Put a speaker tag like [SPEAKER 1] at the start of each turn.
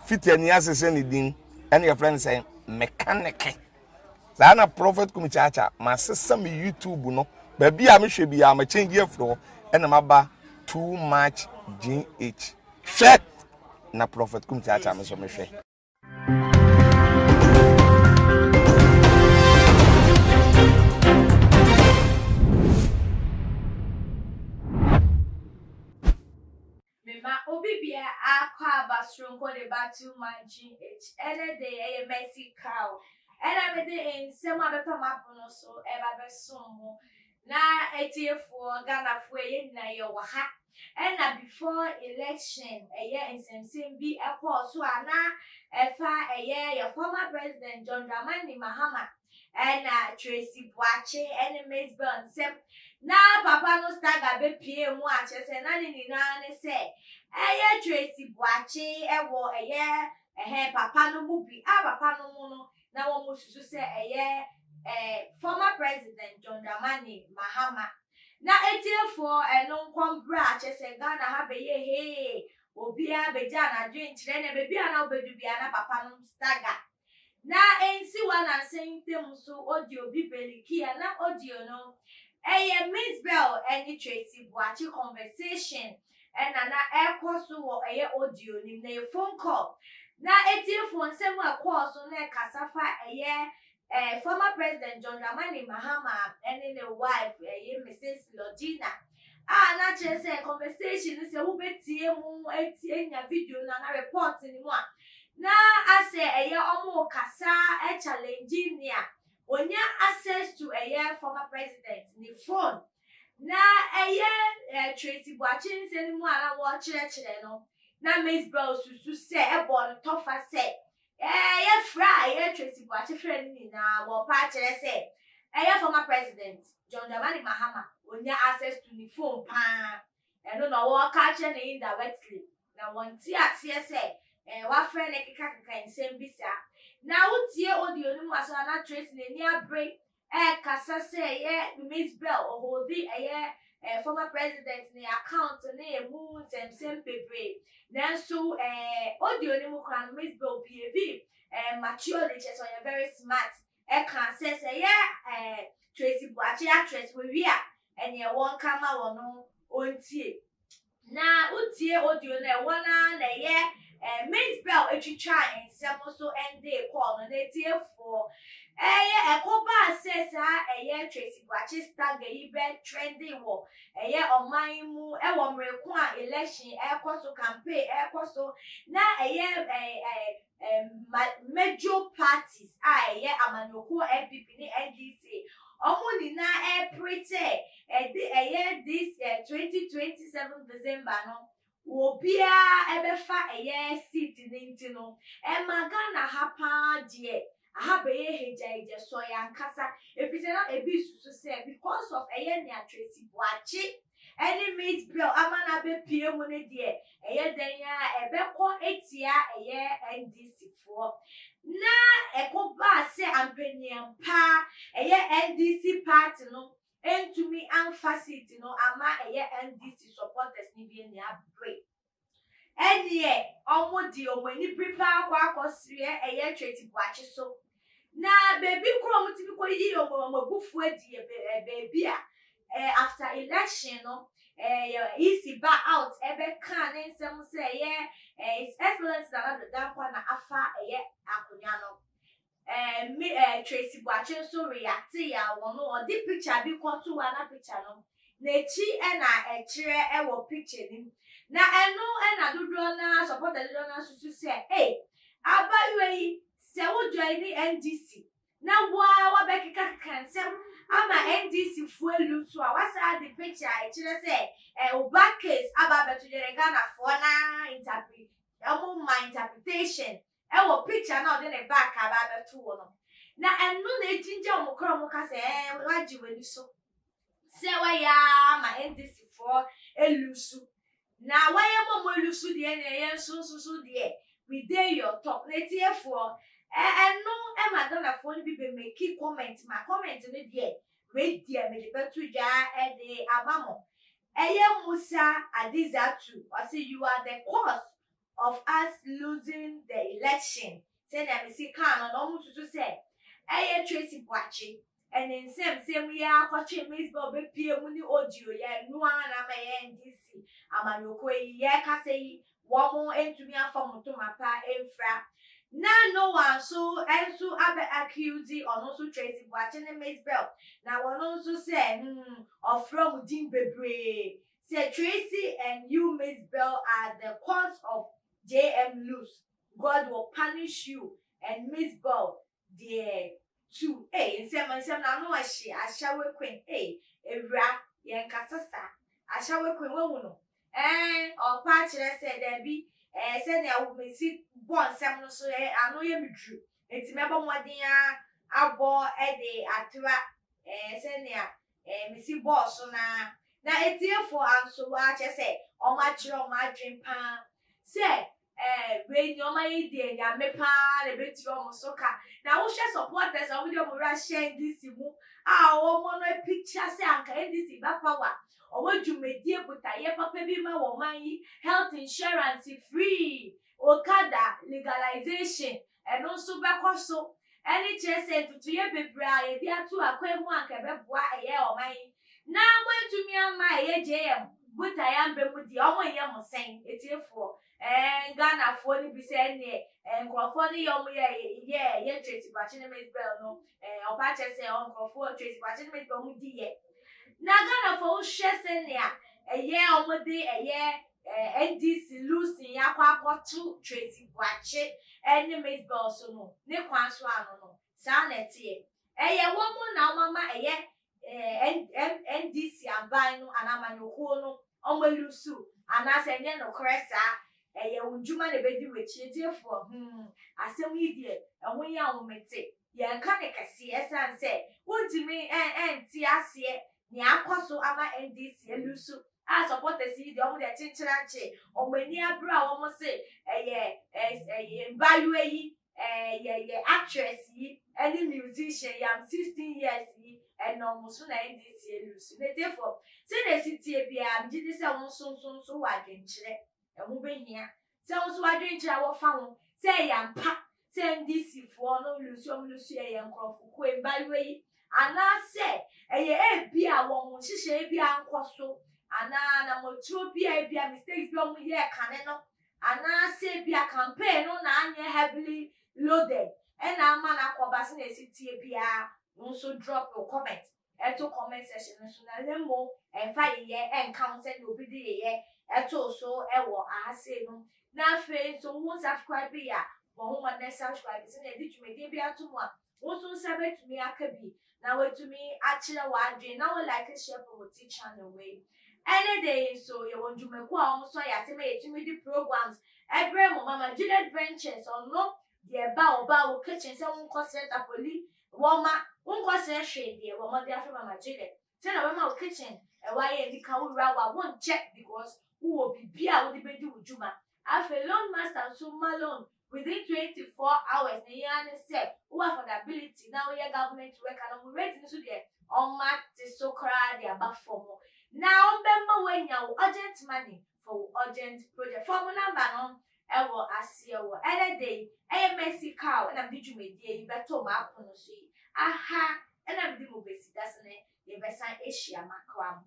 [SPEAKER 1] Fitani asesa ne din ɛna yɛfrɛ no sɛ mekaneke. Saa na Prophet Kumi Kyaakya masesa me YouTube no baabi a mehwɛ biara ma change afiri hɔ ɛna maba too much GH. Hwɛ na Prophet Kumi Kyaakya me nso mehwɛ.
[SPEAKER 2] Mema obi bia akɔ aba soronko de ba to my GH. Ɛnɛ de ɛyɛ Mercy Cow. Ɛna mede nsɛm a bɛtɔ m'apono so ɛba bɛsom mo. Na atiefoɔ Ghanafoɔ yɛn nyinaa yɛwɔ ha. Ɛna before election ɛyɛ nsɛmsɛm bi ɛkɔɔ so a na ɛfa ɛyɛ yɛ former president John Dramani Mahama ɛna Tracy Boakye ɛne Mzbel nsɛm. Na papa no stagger bɛpue mu a kyerɛ sɛ na ne nyinaa ne sɛ ɛyɛ Tracy Boakye ɛwɔ ɛyɛ ɛhɛn papa no mu bi a papa no mu no na wɔn susu sɛ ɛyɛ eh, former president John Dramani Mahama. Na etiefoɔ ɛno nkɔm berɛ a kyerɛ sɛ Ghana ha bɛyɛ hee, obiara bɛgyaa n'adwenkyerɛ na baabi a na wobɛdu biara na papa no stagger. Na ɛnsi hɔ anansa yi ntam nso audio bi bɛliki a na audio no ɛyɛ Mzbel ɛne Tracy Boakye conversation ɛna na ɛrekɔ so wɔ ɛyɛ audio no mu na ɛyɛ phone call. Na atiefoɔ nsɛm a ɛkɔɔ so na ɛkasa fa ɛyɛ eh, former president John Dramani Mahama ɛne ne wife ɛyɛ Mrs. Lordina a na kyerɛ sɛ conversation no sɛ wobɛtie mu atie nya video no ana report no mu a na asɛ ɛyɛ ɔmo kasa challenge nea onya access to ɛyɛ former president ne phone. Na ɛyɛ eh, Tracy Boakye nsɛm no mu a na wɔrekyerɛkyerɛ no na Mzbel susu sɛ ɛbɔ no tɔfa sɛ ɛyɛ frɛ a ɛyɛ Tracy Boakye frɛ no nyinaa wɔpa akyerɛ sɛ ɛyɛ former president John Dramani Mahama onya access to ne phone paa. Ɛno na wɔka akyerɛ no indirectly na wɔnte aseɛ sɛ wafrɛ ne kekakeka nsɛm bi saa. Na wotie audio no mu aso a na Tracy n'ani abere ɛkasa sɛ ɛyɛ Mzbel ɔholdi ɛyɛ former president ne account ne emu nsɛmsɛm bebree. Nanso audio no mu koraa no Mzbel behave maturely, kyerɛ sɛ ɔyɛ very smart, ɛka sɛ sɛ ɛyɛ Tracy Boakye actress wɔwie a ɛneɛ wɔnka ma wɔn no ɔntie. Na wotie audio no ɛwɔ na na ɛyɛ Mzbel etwitwa nsɛm so ɛnde kɔɔ no. Na etiefoɔ ɛyɛ ɛkɔbaa sɛ saa ɛyɛ Tracy Boakye stagger yi bɛ trending wɔ ɛyɛ ɔman mu ɛwɔ mmereko a election ɛkɔ so, campaign ɛkɔ so, na ɛyɛ ɛɛ ɛɛ major parties a ɛyɛ amanyɔkuo NPP ne NDC ɔmo nyinaa ɛpere sɛ ɛde ɛyɛ this 2027 December no obiara ɛbɛfa ɛyɛ seat ne nti no ɛma Ghana ha paa deɛ aha bɛyɛ hegyahegya sɔyɛ ankasa, efisɛ na ebi susu sɛ because of ɛyɛ nea Tracy Boakye ɛne Mzbel ama na abɛpie mu ne deɛ ɛyɛ dan a ɛbɛkɔ etia ɛyɛ NDC foɔ. Na ɛkɔ baa sɛ ampaniampa ɛyɛ NDC party no ntumi amfa seat no ama ɛyɛ NDC supporters ne bi ani abere ɛneɛ ɔmo de ɔmo ani bere paa akɔ akɔsrɛ ɛyɛ Tracy Boakye so. Na beebi koro ɔmo tumi kɔ yi ɔmo abufuo adi yɛ beebi a after election no EC ba out ɛbɛka ne nsɛm sɛ ɛyɛ His Excellence Nana Addo Dankwa na afa ɛyɛ akonnwa no, me Tracy Boakye nso react yɛ a wɔn ɔde picture bi kɔto hɔ a na picture no n'akyi ɛna ɛkyerɛ ɛwɔ picture nim. Na ɛno ɛna dodoɔ na supporter dodoɔ na susu sɛ ee abayewa yi sɛ wo join ne NDC na waa wabɛkekakeka nsɛm ama NDC foɔ elu so a wasa de picture a ɛkyerɛ sɛ ɔba case aba abɛto yɛrɛ Ghanafoɔ na interpret ɛmo ma interpretation ɛwɔ picture na ɔde ne back aba abɛto wɔ no. Na ɛno na egyingya wɔn kora wɔn ka sɛ wagye w'ani so sɛ wayɛ ama NDC foɔ elu so na wayɛ mo mo elu so deɛ na ɛyɛ nso nso so deɛ we dey your top. Na etiefoɔ ɛno ɛma Ghanafoɔ no bi bɛ make comment ma comment no deɛ wei deɛ mede bɛto dwa ɛde ama mo. Ɛyɛ Musa Adizatu ɔsi, "You are the cause of us losing the Election sɛnea mesi kaa no na wɔn susu sɛ ɛyɛ Tracy Boakye ɛne nsɛmsɛm yi akɔtwe Mzbel bɛpie mu ne audio yɛ ɛno ara na ama ɛyɛ NDC amanyɔkuo yi yɛrekasa yi wɔn ntumi afa wɔn ntoma pa mfira. Na Noah nso nso abɛ accuse ɔno nso Tracy Boakye ne Mzbel na wɔn nso sɛ ɔfrɛ wɔn din bebree sɛ, "Tracy and you, Mzbel, are the cause of JM lose. God will punish you and Mzbel deɛ too." Hey, nsɛm nsɛm na ano ɛhye. Ahyɛwe Queen, hey, ewura yɛn kasa saa. Ahyɛwe Queen wehu no ɔpa akyerɛ sɛ daabi, sɛnea mesi bɔ nsɛm no so ano yɛ me duru, nti mɛbɔ mmɔden a abɔ ɛde atra sɛnea mesi bɔɔ so. Na etiefoɔ anso akyerɛ sɛ ɔmo akyerɛ ɔmo adwen paa sɛ wei nea ɔmo ayɛ deɛ, Nyame paa na ebetua ɔmo so ka. Na wohwɛ supporters a wɔde ɔmo wura hyɛ NDC mu a wɔn no picture sɛ anka NDC ba power, ɔwɔ dwumadie botaeɛ papa bi ma wɔn man yi, health insurance free, okada legalization ɛno nso bɛkɔ so, ɛne kyerɛ sɛ ntutuiɛ bebree a yɛde ato akwan mu anka ɛbɛboa ɛyɛ ɔman yi, na moantumi ama ɛyɛ JM botaeɛ amba mu deɛ, ɔmo nyɛ mo sɛn? Etiefoɔ, Ghanafoɔ no bi sɛ ɛneɛ nkurɔfoɔ no yɛ ɔmo yɛ Tracy Boakye ne Mzbel no, ɔpa kyerɛ sɛ nkurɔfoɔ Tracy Boakye ne Mzbel ɔmo di yɛ. Na Ghanafoɔ, wohwɛ sɛnea ɛyɛ ɔmo de ɛyɛ NDC losing akɔ akɔto Tracy Boakye ɛne Mzbel so no, ne kwan so ano no saa na ɛteɛ. Ɛyɛ wɔn mo na wɔn ama ɛyɛ NDC aban no anaa amanyɔkuo no wɔn alose, anaasɛ ɛnyɛ nokorɛ saa? Ɛyɛ wɔn dwuma na ɛbɛdi wɔ akyi. Etiefoɔ, asɛm yi deɛ, ɛho yɛ ahomete, yɛnka ne kɛseɛ ɛsan sɛ wontumi ɛnte aseɛ nea akɔ so ama NDC alose a supporters yi deɛ, wɔn deɛ kyenkyerenkye wɔn ani abere a wɔn se ɛyɛ mbaayewa yi, ɛyɛ actress yi ɛne musician yam 16 years yi ɛna wɔn so na NDC alose. Na etiefoɔ, sɛdeɛ esi tie biara, megye di sɛ wɔn nso nso nso wɔ adwenkyerɛ. Ɛho bɛhia sɛ wɔn nso adwenkyerɛ a wɔfa ho sɛ ɛyɛ ampa sɛ NDC foɔ no lose, wɔn lose ɛyɛ nkurɔfokuo mbaayewa yi, anaasɛ ɛyɛ ebi a wɔn nhyehyɛe bi ankɔ so, anaa anamotuo bi a ebi a mistakes bi a wɔn yɛ kane no, anaasɛ ebi a campaign no na anyɛ heavily loaded ɛna ama no akɔba. Sɛ na esi tie biara nso, drop your comment ɛto comment section no so, na ne mo ɛnfa yeyɛ ɛnka ho sɛdeɛ obi de yeyɛ ɛto so ɛwɔ ahase no. Na afei nso, wo subscribe yi a, bɔ ho mmɔden subscribe sɛnea yɛde dwumadie bi ato mu a, wo nso nsa bɛtumi aka bi na watumi akyerɛ w'adwene, na wo like, share, promote channel wei. Ɛne de yi nso, yɛwɔ ndwumakuo a wɔn nso ayɛ asɛm a yɛtumi de programs ɛbrɛ mo. Mama Juliet Ventures, ɔno deɛ ɛba ɔba wo kitchen sɛ wonkɔsrɛ tapoli, wɔma wonkɔsrɛ hwee deɛ, wɔn de afrɛ Mama Juliet sɛnea ɔbɛma wo kitchen ɛwɔ ayɛ anika, wowura wa wonkyɛ because wowɔ biribi a wode bɛdi wo dwuma. Afei Loan Master nso ma loan within 24 hours, na yɛn ne sɛ wowɔ affordability na woyɛ government worker, na mo rate no so deɛ, ɔma te so koraa de aba fam na ɔmbɛma woanya wo urgent money for wo urgent project. Fɔm number no ɛwɔ aseɛ wɔ. Ɛnɛ de yi, ɛyɛ Mercy Cow ɛna mede dwumadie yi bɛtɔ mo apono so yi aha, ɛna mede mo besi dasene yɛbɛsan ahyia makra mo.